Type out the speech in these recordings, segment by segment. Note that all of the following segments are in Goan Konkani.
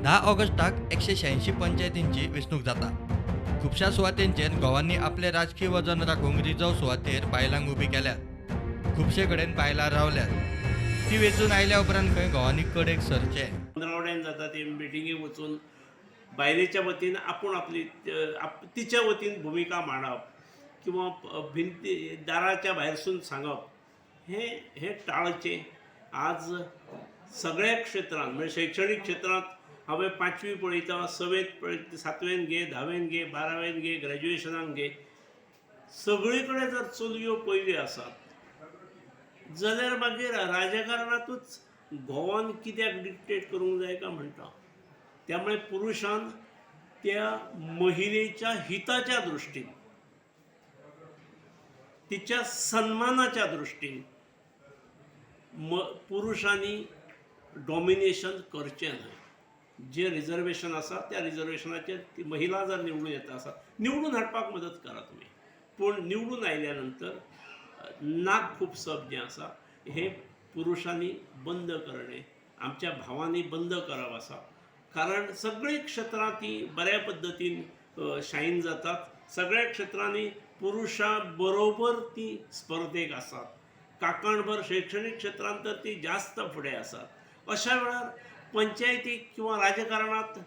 10 ऑगस्टाक 186 पंचायतींची वेंचणूक जाता. खुबश्या सुवातेंचेर घोवांनी आपलें राजकी वजन राखूंक रिजर्व सुवातेर बायलांक उबी केल्यात. खुबशे कडेन बायलां रावल्यात. ती वेंचून आयल्या उपरांत खंय घोवांनी कडेक सरचें. 15 वड्यान जाता ती मिटिंगेक वचून बायलेच्या वतीन आपूण आपली तिच्या वतीन भुमिका मांडप किंवा भिंती दाराच्या भायरसून सांगप हें हें टाळचें. आज सगळ्या क्षेत्रांत, म्हणजे शैक्षणीक क्षेत्रांत हांवें पांचवी पळयता, सवेंत पळयता, सातवेन घे, धावेन घे, बारावेन घे, ग्रॅज्युएशनाक घे, सगळे कडेन जर चलयो पयल्यो आसात जाल्यार मागीर राजकारणातूच घोवान कित्याक डिक्टेट करूंक जाय काय म्हणटा. त्यामुळे पुरुषान त्या महिलेच्या हिताच्या दृष्टीन, तिच्या सन्मानाच्या दृष्टीन पुरुषांनी डॉमिनेशन करचें न्हय. जे रिजर्वेशन आसा त्या रिजर्वेशनाचेर ती महिला जर निवडून येता आसा, निवडून हाडपाक मदत करा तुमी, पूण निवडून आयल्या नंतर नाक खुपसप जें आसा हें पुरुषांनी बंद करणे, आमच्या भावांनी बंद करप आसा. कारण सगळीं क्षेत्रां ती बऱ्या पद्दतीन शायन जातात. सगळ्या क्षेत्रांनी पुरुशां बरोबर ती स्पर्धेक आसात. कांकणभर शैक्षणीक क्षेत्रांत तर ती जास्त फुडें आसात. अशा वेळार पंचायतीक किंवा राजकारणांत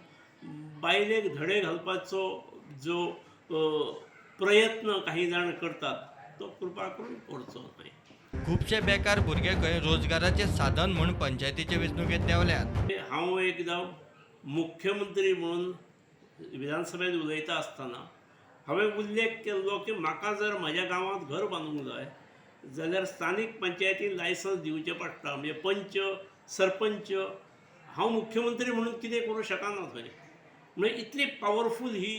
बायलेक धडे घालपाचो जो प्रयत्न काही जाण करतात तो कृपा करून करचो न्हय. खुबशे बेकार भुरगे खंय रोजगाराचें साधन म्हूण पंचायतीचे वेंचणुकेंत देंवल्यात. हांव एकदां मुख्यमंत्री म्हणून विधानसभेत उलयता आसतना हांवें उल्लेख केल्लो की म्हाका जर म्हज्या गांवांत घर बांदूंक जाय जाल्यार स्थानीक पंचायतीन लायसन्स दिवचें पडटा. म्हणजे पंच, सरपंच, हांव मुख्यमंत्री म्हणून कितें करूं शकना थंय. म्हणजे इतली पावरफूल ही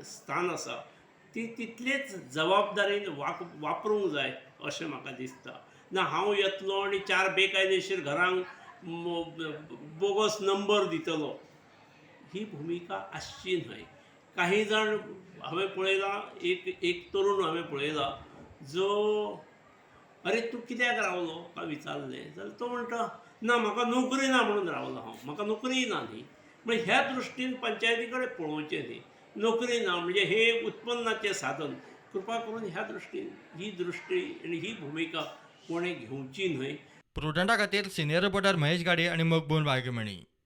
स्थान आसा, ती तितलेच जबाबदारीन वापरूंक जाय अशें म्हाका दिसता. ना हांव येतलो आनी चार बेकायदेशीर घरांक बोगस नंबर दितलो, ही भुमिका आसची न्हय. काही जाण हांवें पळयला, एक एक तरुण हांवें पळयला जो, "अरे, तूं कित्याक रावलो?" काय विचारलें जाल्यार तो म्हणटा, "ना, म्हाका नोकरी ना म्हणून रावलो हांव, म्हाका नोकरी ना." न्ही, म्हणजे ह्या दृश्टीन पंचायती कडेन पळोवचें न्ही. नोकरी ना म्हणजे हे एक उत्पन्नाचें साधन. कृपा करून ह्या दृश्टीन ही दृश्टी आनी ही भुमिका कोणें घेवची न्हय. प्रुडंटा खातीर सिनियर रिपोर्टर महेश गाडी आनी मकबूल बागमणी.